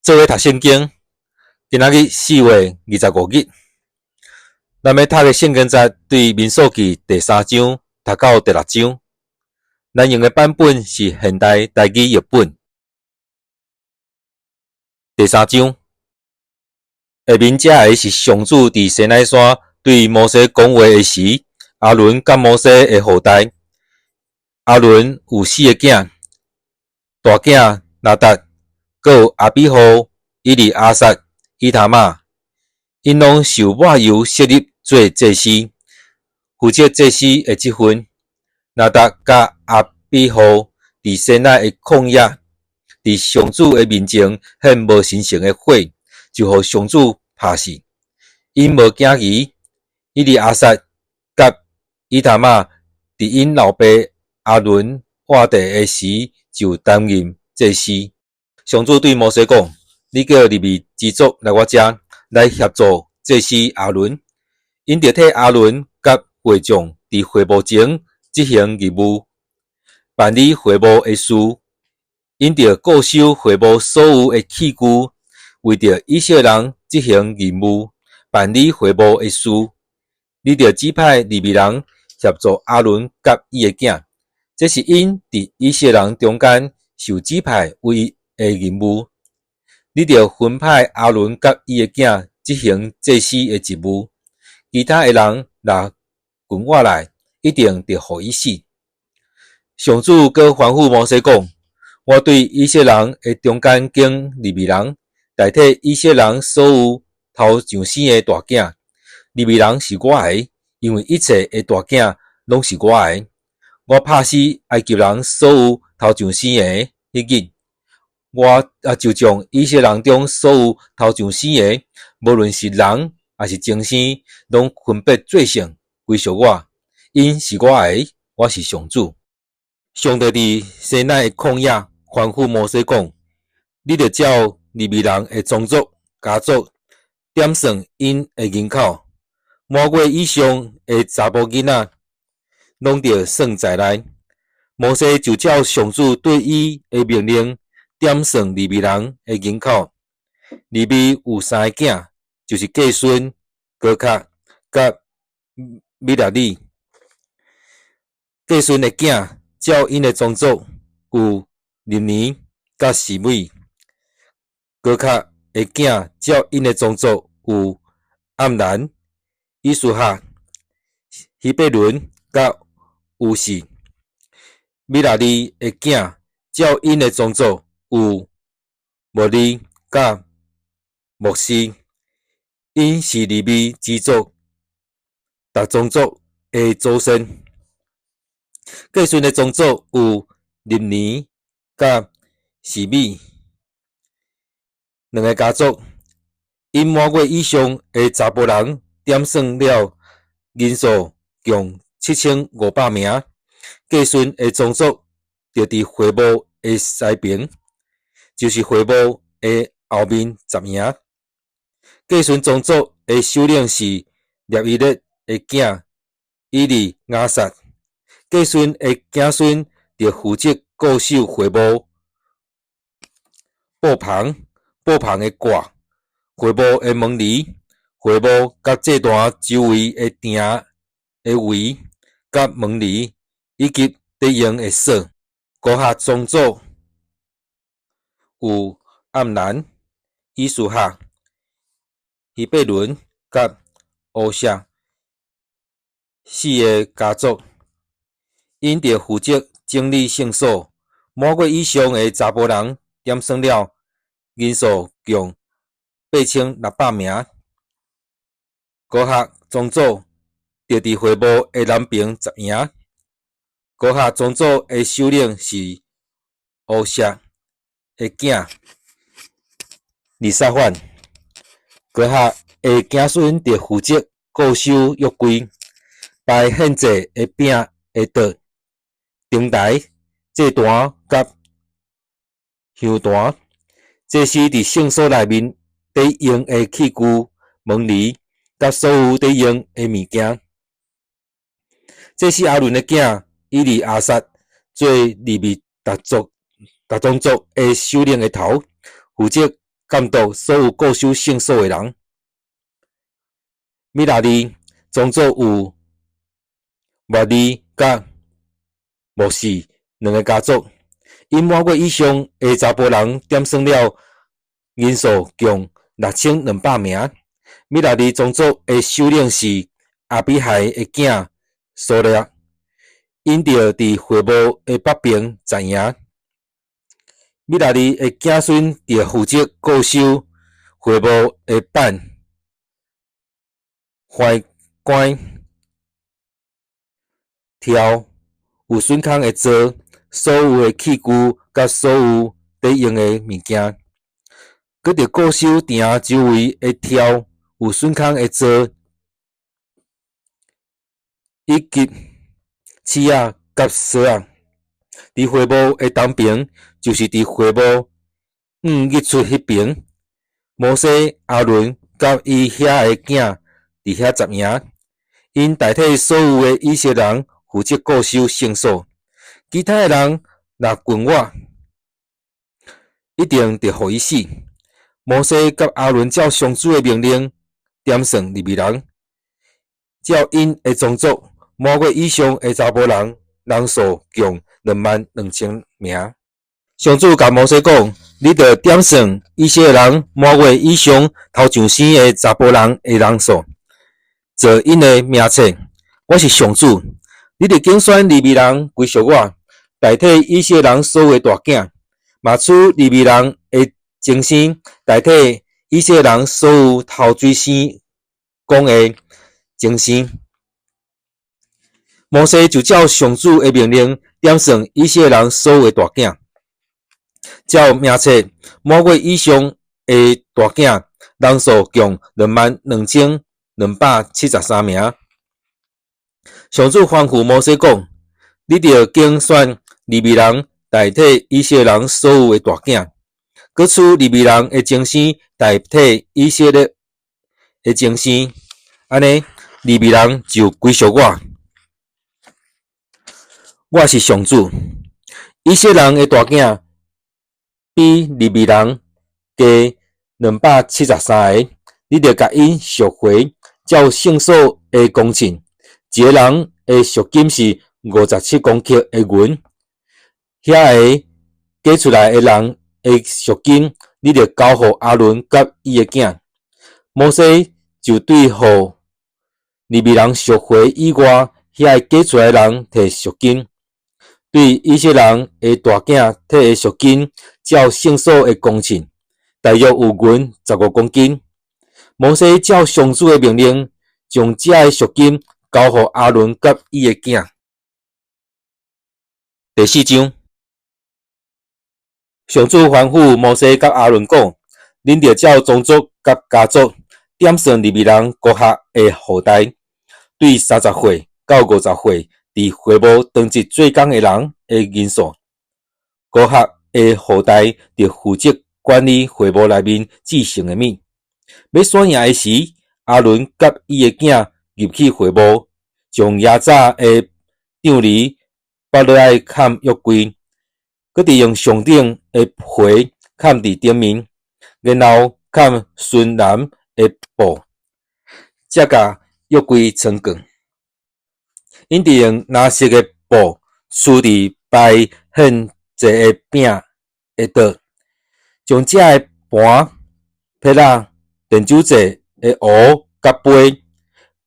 做伙讀聖經，今仔日4月25日，咱欲讀的聖經節對民數記第三章讀到第六章。咱用的版本是現代台語譯本。第三章，下面這个是上主佇西奈山對摩西講話的時，亞倫佮摩西的後代。亞倫有四个囝，大囝拿達，閣有亞比戶、以利亞撒、以他瑪，𪜶攏受抹油設立做祭司，負責祭司的職分。拿達佮亞比戶佇西奈的曠野，佇上主的面前獻無神聖的火，就予上主拍死。𪜶無囝兒，以利亞撒佮以他瑪佇𪜶老爸亞倫活著的時就擔任祭司。上主對摩西講：你叫利未支族來我遮，來協助祭司亞倫，𪜶著替亞倫佮會眾佇會幕前執行義務，辦理會幕的事。𪜶著顧守會幕所有的器具，為著以色列人執行義務，辦理會幕的事。你著指派利未人協助亞倫佮伊的囝，這是𪜶佇以色列人中間受指派唯一的任務。你著分派亞倫佮伊的囝執行祭司的職務，其他的人若近我來，一定著予伊死。上主閣吩咐摩西講：我對以色列人的中間揀利未人，代替以色列人所有頭上生的大囝。利未人是我的，因為一切的大囝攏是我的。我拍死埃及人所有頭上生的彼日，我也就將以色列人中所有頭上生的，無論是人抑是牲畜，攏分別做聖，歸屬我。𪜶是我的，我是上主。上帝佇西奈的曠野吩咐摩西講：你著照利未人的宗族、家族點算𪜶的人口，滿月以上的查埔囡仔，攏著算在內。摩西就照上主對伊的命令，點算利未人的人口。利未有三个囝，就是革孫、哥卡佮米拉利。革孫的囝照𪜶的宗族有立尼佮示每。哥卡的囝照𪜶的宗族有暗蘭、以斯哈、希伯倫佮烏示。米拉利的囝照𪜶的宗族有末利佮摩西。𪜶是利未支族逐宗族的祖先。革孫的宗族有立尼佮示每兩个家族。𪜶滿月以上的查埔人點算了，人數共7500名。革孫的宗族就佇會幕的西爿，就是會幕的後面十營。革孫宗族的首領是列伊勒的囝以利亞撒。革孫的子孫著負責固守會幕布棚、布棚的蓋、會幕的門簾、會幕佮祭壇周圍的埕的圍佮門簾，以及佇用的索。哥哈宗族有暗蘭、以斯哈、希伯倫佮烏謝四个家族。𪜶著負責整理聖所。滿月以上的查埔人點算了，人數共8600名。哥哈宗族就佇會幕的南爿十營。哥哈宗族的首領是烏謝的囝利撒反。哥哈的子孫著負責固守約櫃、擺獻祭的餅的桌、燈台、祭壇佮香壇。祭司佇聖所內面佇用的器具、門簾佮所有佇用的物件。祭司亞倫的囝以利亞撒做利未逐族逐宗族的首領的頭，負責監督所有固守聖所的人。米拉利宗族有瑪利佮末西兩个家族，𪜶滿月以上的查埔人點算了人數共6200名。米拉利宗族的首領是亞比海的囝蘇勒，𪜶著佇會幕的北爿紮營。米拉利的子孫著負責固守會幕的板、橫杆、柱、有榫孔的座、所有的器具佮所有佇用的物件。閣著固守埕周圍的柱、有榫孔的座，以及尺仔佮索仔。佇會幕的東爿，就是佇會幕向日出彼爿，摩西、亞倫佮伊遐的囝佇遐紮營，𪜶代替所有的以色列人負責固守聖所。其他的人若近我，一定著予伊死。摩西佮亞倫照上主的命令點算利未人，照𪜶的宗族，滿月以上的查埔人，人數共22,000名。上主共摩西講：你著點算以色列人滿月以上頭上生的查埔人的人數，做𪜶的名冊。我是上主。你著揀選利未人歸屬我，代替以色列人所有的大囝，嘛取利未人的前生，代替以色列人所有頭水生公的前生。摩西就照上主的命令點算以色列人所有的大囝，照名冊滿月以上的大囝人數共22,273名。上主吩咐摩西講：你著揀選利未人代替以色列人所有的大囝，閣取利未人的前生代替以色列的前生，按呢，利未人就歸屬我。我是上主。以色列人的大囝比利未人加273个，你著共𪜶贖回，照聖所的公秤，一个人的贖金是57公克的銀。遐个加出來的人的贖金，你著交予亞倫佮伊的囝。摩西就對予利未人贖回以外，遐个加出來的人提贖金，對以色列人的大囝提的贖金，照聖所的公秤，大約有銀15公斤。摩西照上主的命令，將這个贖金交予亞倫佮伊的囝。第四章，上主吩咐摩西佮亞倫講：恁著照宗族佮家族點算利未人哥哈的後代，對30歲到50歲佇會幕當值做工的人的人數。哥哈的後代著負責管理會幕內面至聖的物。欲散營的時，亞倫佮伊的囝入去會幕，將耶早的帳籬縛落來崁約櫃，閣著用上頂的皮崁佇頂面，然後崁深藍的布，才共約櫃裝囥。𪜶著用藍色的布挲佇擺獻祭的餅的桌，將這个盤、撇仔、奠酒祭的壺佮杯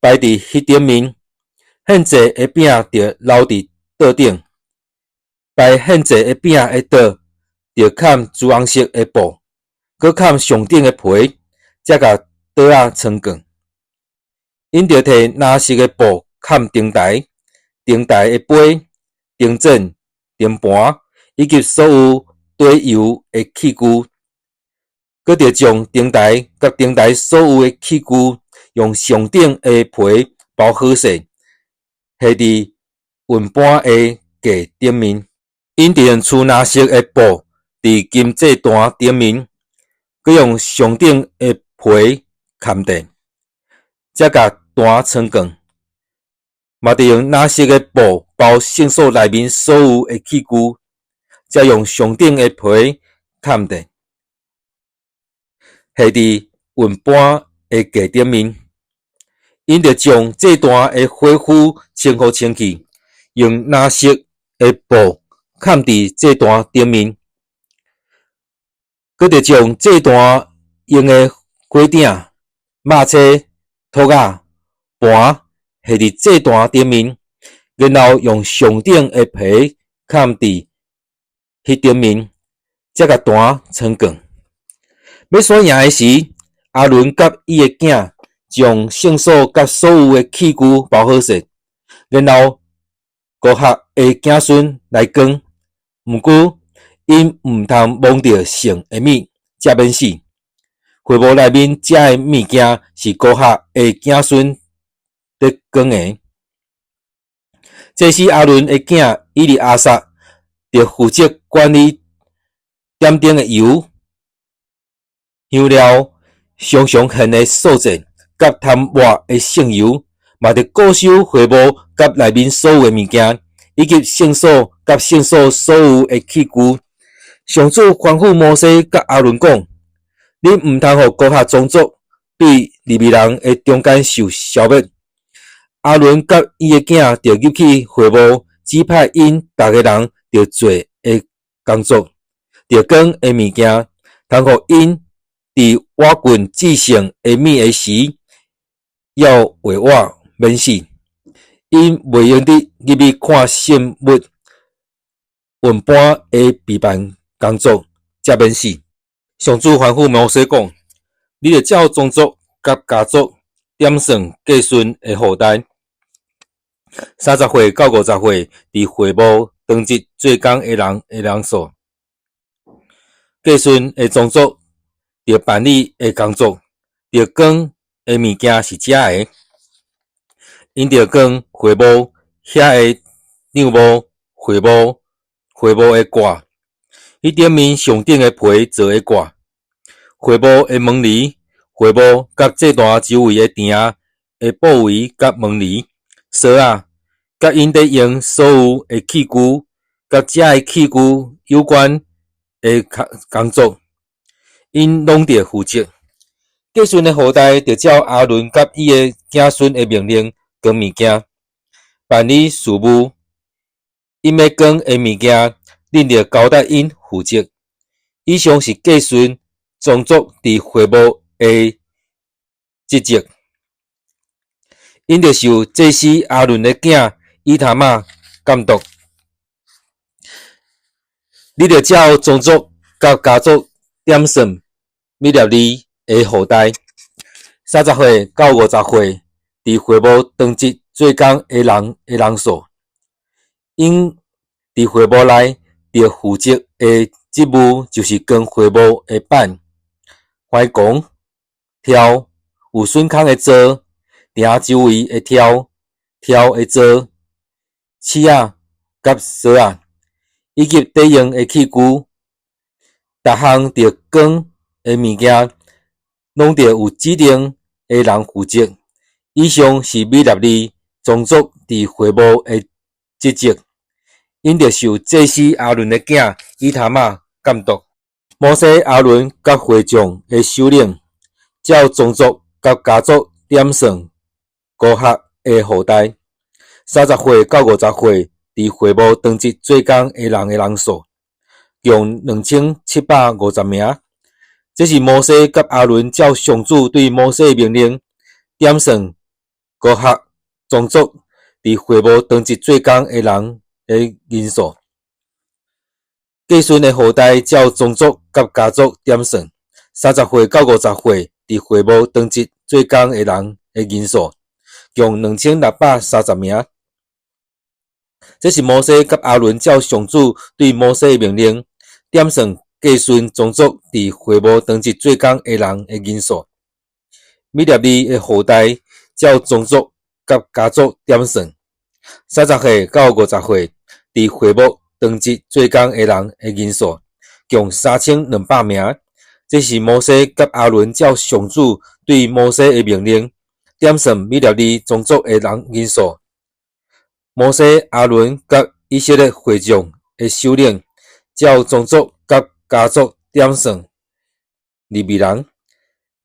擺佇彼頂面，獻祭的餅著留佇桌頂。擺獻祭的餅的桌，著崁朱紅色的布，閣崁上頂的皮，才共桌仔裝囥。𪜶著提藍色的布崁燈台、燈台的杯、燈盞、燈盤，以及所有綴油的器具。閣著將燈台佮燈台所有的器具，用上頂的皮包好勢，下佇雲盤的架頂面。𪜶著用蓑藍色的布佇金祭壇頂面，閣用上頂的皮崁著，才共壇裝囥。嘛著用藍色的布包聖所內面所有的器具，才用上頂的皮崁著。下佇雲盤的架頂面。𪜶著將祭壇的火斧清予清氣，用藍色的布崁佇祭壇頂面，閣著將祭壇用的火鼎、肉叉、托仔、盤下佇祭壇頂面，然後用上等的皮崁佇彼頂面，才共壇撐捲。欲徙營的時，亞倫佮伊的囝將聖所佮所有的器具包好勢，然後哥哈的子孫來扛。毋過，𪜶毋通摸著聖的物，才免死。會幕內面遮的物件是哥哈的子孫佇扛的。祭司亞倫的囝以利亞撒，著負責管理點燈的油、香料、常常獻的素祭，佮塗抹的聖油，嘛著顧守會幕佮內面所有的物件，以及聖所佮聖所所有的器具。上主吩咐摩西佮亞倫講：恁毋通予哥哈宗族對利未人的中間受消滅。亞倫佮伊的囝著入去會幕，指派𪜶逐个人著做的工作，著扛的物件，通予𪜶佇倚近至聖的物的時，猶活活免死。𪜶袂用得入去看聖物雲盤的備辦工作，才免死。上主吩咐摩西講：你著照宗族佮家族點算革順的後代，30歲到50歲，佇會幕當日做工的人的人數。革順的宗族著辦理的工作，著扛的物件是這个：𪜶著扛會幕遐的帳幕、會幕、會幕的蓋，彼頂面上等的皮做的蓋，會幕的門簾，會幕佮祭壇周圍的埕的布圍佮門簾、索仔，佮𪜶佇用所有的器具，佮遮的器具有關的工作，𪜶攏著負責。革順的後代著照亞倫佮伊的子孫的命令扛物件，辦理事務。𪜶欲扛的物件，恁著交代𪜶負責。以上是革順宗族佇會幕的職責。𪜶著受祭司亞倫的囝以他瑪監督。你著照宗族佮家族點算米拉利的後代，30歲到50歲，佇會幕當日做工的人的人數。𪜶佇會幕內著負責的職務，就是扛會幕的板、橫摃、柱、有榫孔的座、埕周圍的柱、柱的座、尺仔佮索仔，以及佇用的器具。逐項著扛的物件，攏著有指定的人負責。以上是米拉利宗族佇會幕的職責，𪜶著受祭司亞倫的囝以他瑪監督。摩西、亞倫佮會眾的首領，照宗族佮家族點算哥哈的後代，30歲到50歲，佇會幕當日做工的人的人數，共2750名。這是摩西佮亞倫照上主對摩西的命令，點算哥哈宗族佇會幕當日做工的人的人數。革順的後代照宗族佮家族點算，30歲到50歲，佇會幕當日做工的人的人數，共2630名。這是摩西佮亞倫照上主對摩西的命令，點算革順宗族佇會幕當日做工的人的人數。米拉利的後代照宗族佮家族點算，30歲到50歲，佇會幕當日做工的人的人數，共3200名。這是摩西佮亞倫照上主對摩西的命令，點算米拉利宗族的人人數。摩西、亞倫佮以色列會眾的首領，照宗族佮家族點算利未人，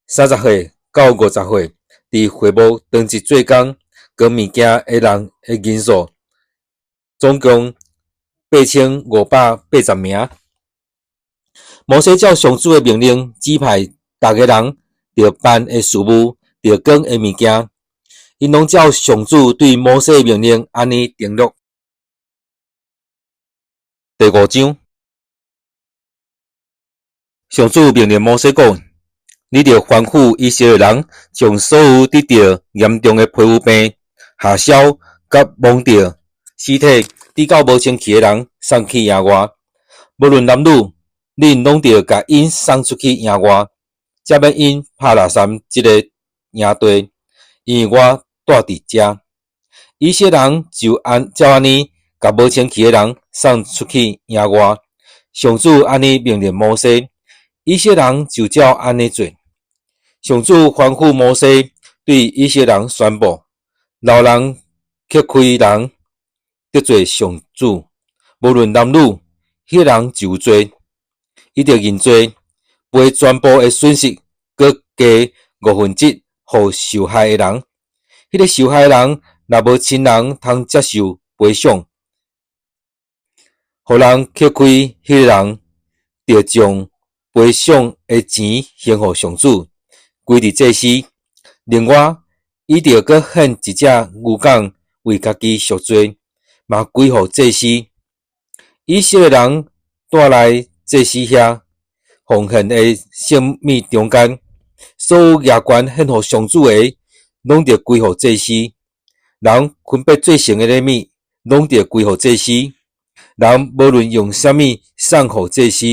30歲到50歲，佇會幕當日做工扛物件的人的人數，總共8580名。摩西照上主的命令，指派逐个人著辦的事務，著扛的物件，𪜶攏照上主對摩西的命令按呢등錄。第五章，上主命令摩西講：你著吩咐以色列人，將所有得著嚴重的皮膚病、痂痟佮摸著屍體拄到無清氣的人送去營外。無論男女，恁攏著共𪜶送出去營外，才免𪜶拍垃圾這个營地，因為我住佇遮。以色列人就按照按呢，共無清氣的人送出去營外。上主按呢命令摩西，以色列人就照按呢做。上主吩咐摩西對以色列人宣布：老人克虧人得罪上主，無論男女，彼个人就有罪，伊著認罪，賠全部的損失，閣加五分之一予受害的人。彼个受害的人若無親人通接受賠償，予人克虧，彼个人著將賠償的錢還予上主，歸佇祭司。另外，伊著閣獻一隻牛犅為家己贖罪，嘛歸予祭司。以色列人帶來祭司遐奉獻的聖物中間，所有舉懸獻予上主的，攏著歸予祭司。人分別做聖的禮物，攏著歸予祭司。人無論用啥物送予祭司，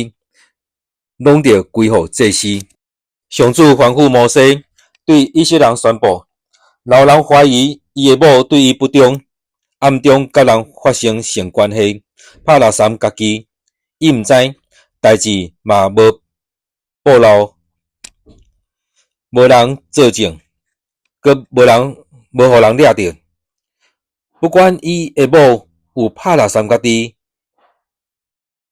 攏著歸予祭司。上主吩咐摩西對以色列人宣布：若有人懷疑伊的某對伊不忠，暗中佮人發生性關係，拍垃圾家己，伊毋知，代誌嘛無暴露，無人作證，閣無人無予人掠著。不管伊的某有拍垃圾家己，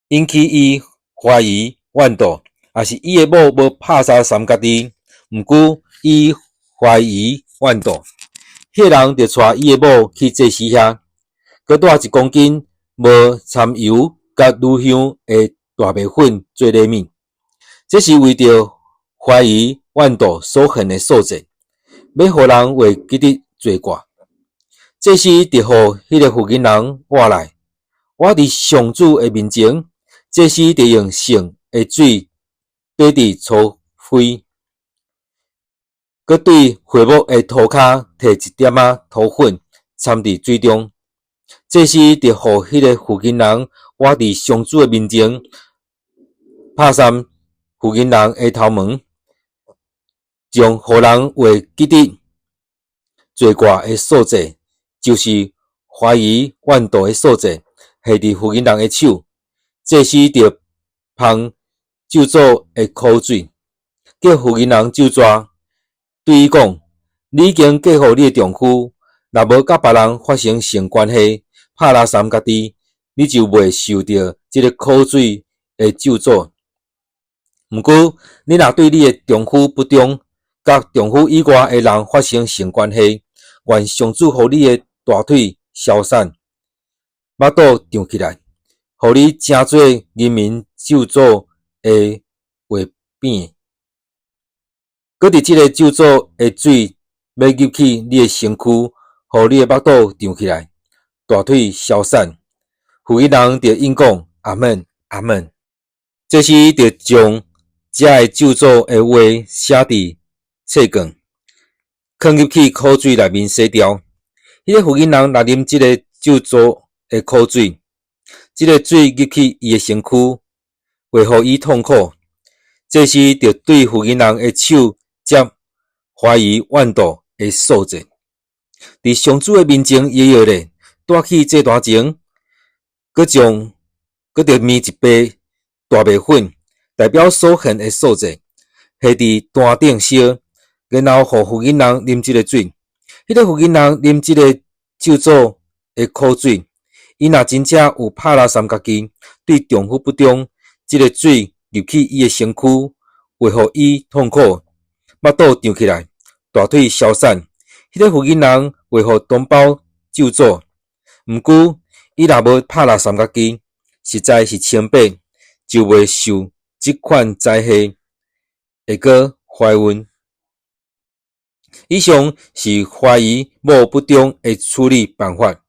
引起伊懷疑怨妒，抑是伊的某無拍垃圾家己，毋過伊懷疑怨妒，彼个人著帶伊的某去祭司遐，閣帶一公斤無摻油佮乳香的大麥粉做禮物。這是為著懷疑怨妒所獻的素祭，欲予人會記得罪過。祭司著予彼个婦人倚來，倚佇上主的面前，祭司著用聖的水穢佇粗灰，閣對會幕的塗跤提一點仔塗粉摻佇水中。祭司著予彼个婦人倚佇上主的面前，拍捎婦人的頭毛，將予人會記得罪過的素祭，就是懷疑怨妒的素祭，下佇婦人的手。祭司著芳咒詛的苦水，叫婦人咒詛，對伊講：你已經嫁予你的丈夫，若無佮別人發生性關係，拍垃圾家己，你就袂受著這个苦水的咒詛。毋過，你若對你的丈夫不忠，佮丈夫以外的人發生性關係，願上主予你的大腿消散，腹肚脹起來，予你成做人民咒詛的畫餅。閣佇這个咒詛的水欲入去你的身軀，予你的腹肚脹起來，大腿消散。婦人著應講：阿們，阿們。祭司著將這个咒詛的話寫佇冊卷，囥入去苦水內面洗掉。彼个婦人若啉這个咒詛的苦水，這个水入去伊的身軀，會予伊痛苦。祭司著對婦人的手接懷疑怨妒的素祭，佇上主的面前搖搖咧，帶去祭壇前，閣將閣著抿一杯大麥粉，代表所獻的素祭，下佇壇頂燒，然後予婦人啉這个水。彼个婦人啉這个咒詛的苦水，伊若真正有拍垃圾家己，對丈夫不忠，這个水入去伊的身軀，會予伊痛苦，腹肚脹起來，大腿消散。彼个婦囡人會予同胞咒詛。毋過，伊若無拍垃圾家己，實在是清白，就袂受這款災禍，會閣懷孕。以上是懷疑某不忠的處理辦法。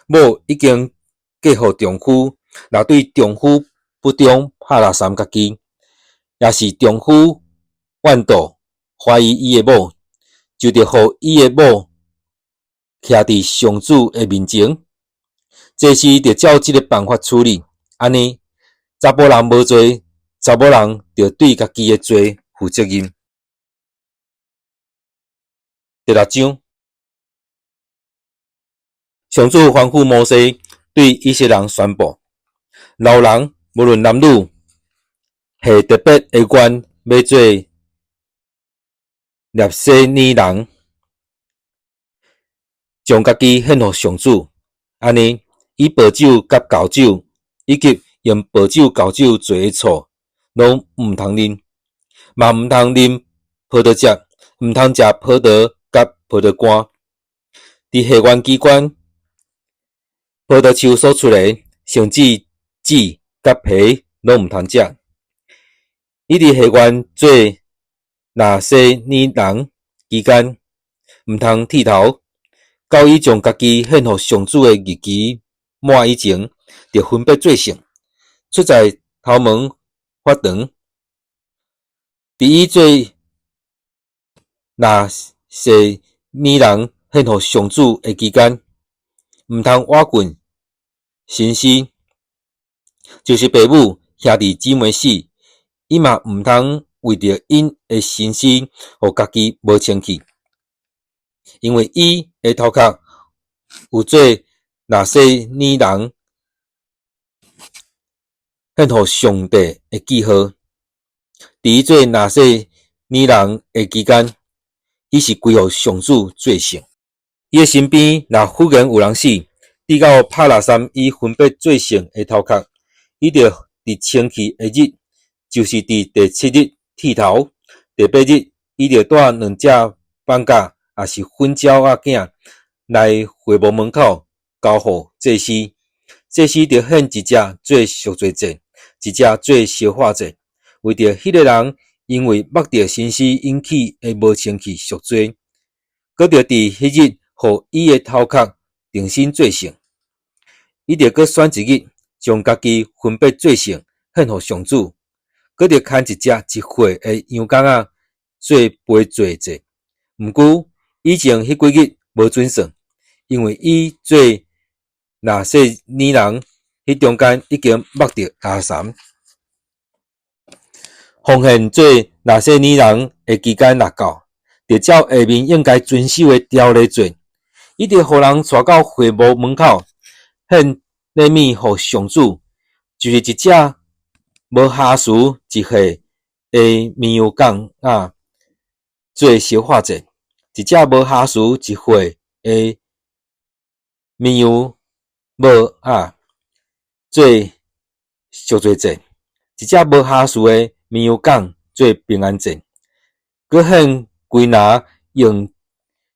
某已經嫁予丈夫，若對丈夫不忠拍垃圾家己，抑是丈夫怨妒懷疑伊的某，就著予伊的某徛佇上主的面前，祭司著照這个辦法處理。按呢，查埔人無罪，查某人著對家己的罪負責任。第六章，上主吩咐摩西對以色列人宣布：老人無論男女，下特別的願欲做納西爾人，將家己獻予上主，按呢，以薄酒佮厚酒，以及用薄酒厚酒做的醋，攏毋通啉，嘛毋通啉葡萄汁，毋通食葡萄佮葡萄乾。佇下元機關，葡萄樹所出的，甚至籽佮皮，攏毋通食。伊佇下元做拿細耳人期間，毋通剃頭，到伊將家己獻予上主的日期滿以前，著分別做聖，出在頭毛髮長。佇伊做拿細耳人獻予上主的期間，毋通倚近神師，就是爸母兄弟姊妹死，伊嘛毋通為著𪜶的神師，予家己無清氣，因為伊的頭殼有做拿細耳人獻予上帝的記號。佇伊做拿細耳人的期間，伊是歸予上主做聖。伊的身邊若忽然有人死，直到拍垃圾伊分別做聖的頭殼，伊著佇清氣的日，就是佇第七日剃頭，第八日伊著帶兩隻放鴿，抑是粉鳥仔囝來會幕門口交予祭司。祭司著獻一隻做贖罪祭，一隻做燒化祭，為著彼个人因為目著神師引起的無清氣贖罪，閣著佇彼日予伊的頭殼重新做聖。伊著閣選一日，將家己分別做聖，獻予上主。閣著牽一隻一歲的羊公仔做賠罪祭。毋過以前彼幾日無準算，因為伊做拿細耳人，彼中間已經目著垃圾。奉獻做拿細耳人的期間若到，著照下面應該遵守的條例做。伊著予人帶到會幕門口，獻禮物予上主，就是一隻無瑕疵一歲的綿羊公仔做燒化祭，一隻無瑕疵一歲的綿羊母仔做贖罪祭，一隻無瑕疵的綿羊公做平安祭，閣獻幾籃用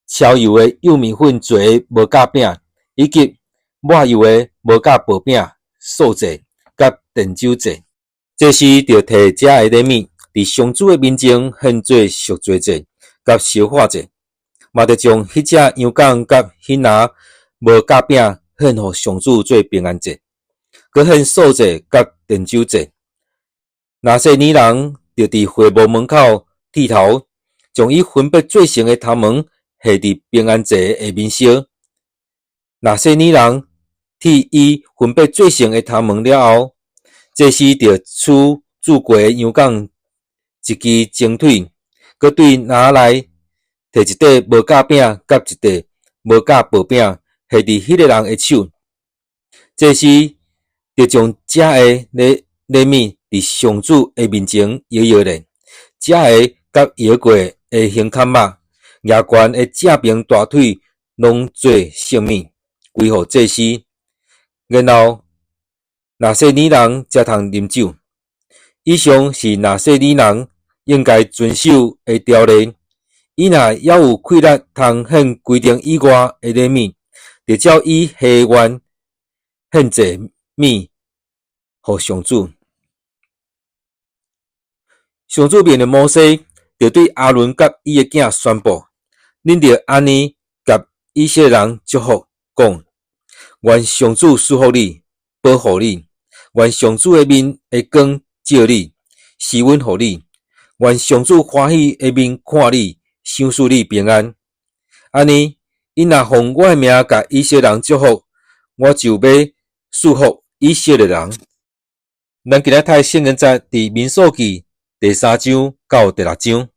超幼的幼麵粉做的無酵餅，以及抹油的無酵薄餅、素祭佮奠酒祭。祭司著提這个禮物，佇上主的面前獻做贖罪祭佮燒化祭，嘛著將彼隻羊公佮彼籃無酵餅獻予上主做平安祭，閣獻素祭佮奠酒祭。拿細耳人著佇會幕門口剃頭，將伊分別做聖的頭毛繫佇平安祭下面燒。拿細耳人剃伊分別做聖的頭毛了後，祭司著取鑄過的羊公一支前腿，閣對籃內提一塊無酵餅佮一塊無酵薄餅，繫佇彼个人的手。祭司著將這个禮物佇上主的面前搖搖咧，這个佮搖過的胸坎肉，額懸的正爿大腿攏做聖物，歸予祭司。然後拿細耳人才通啉酒。以上是拿細耳人應該遵守的條例。伊若猶有氣力通獻規定以外的禮物，著照伊下願獻祭物予上主。上主命令摩西，著對亞倫佮伊的囝宣布：恁著按呢共以色列人祝福，講：願上主賜福你，保護你；願上主的面的光照你，施恩予你；願上主歡喜的面看你，賞賜你平安。按呢，𪜶若奉我的名共以色列人祝福，我就欲賜福以色列人。咱今仔讀的聖經節佇民數記第三章到第六章。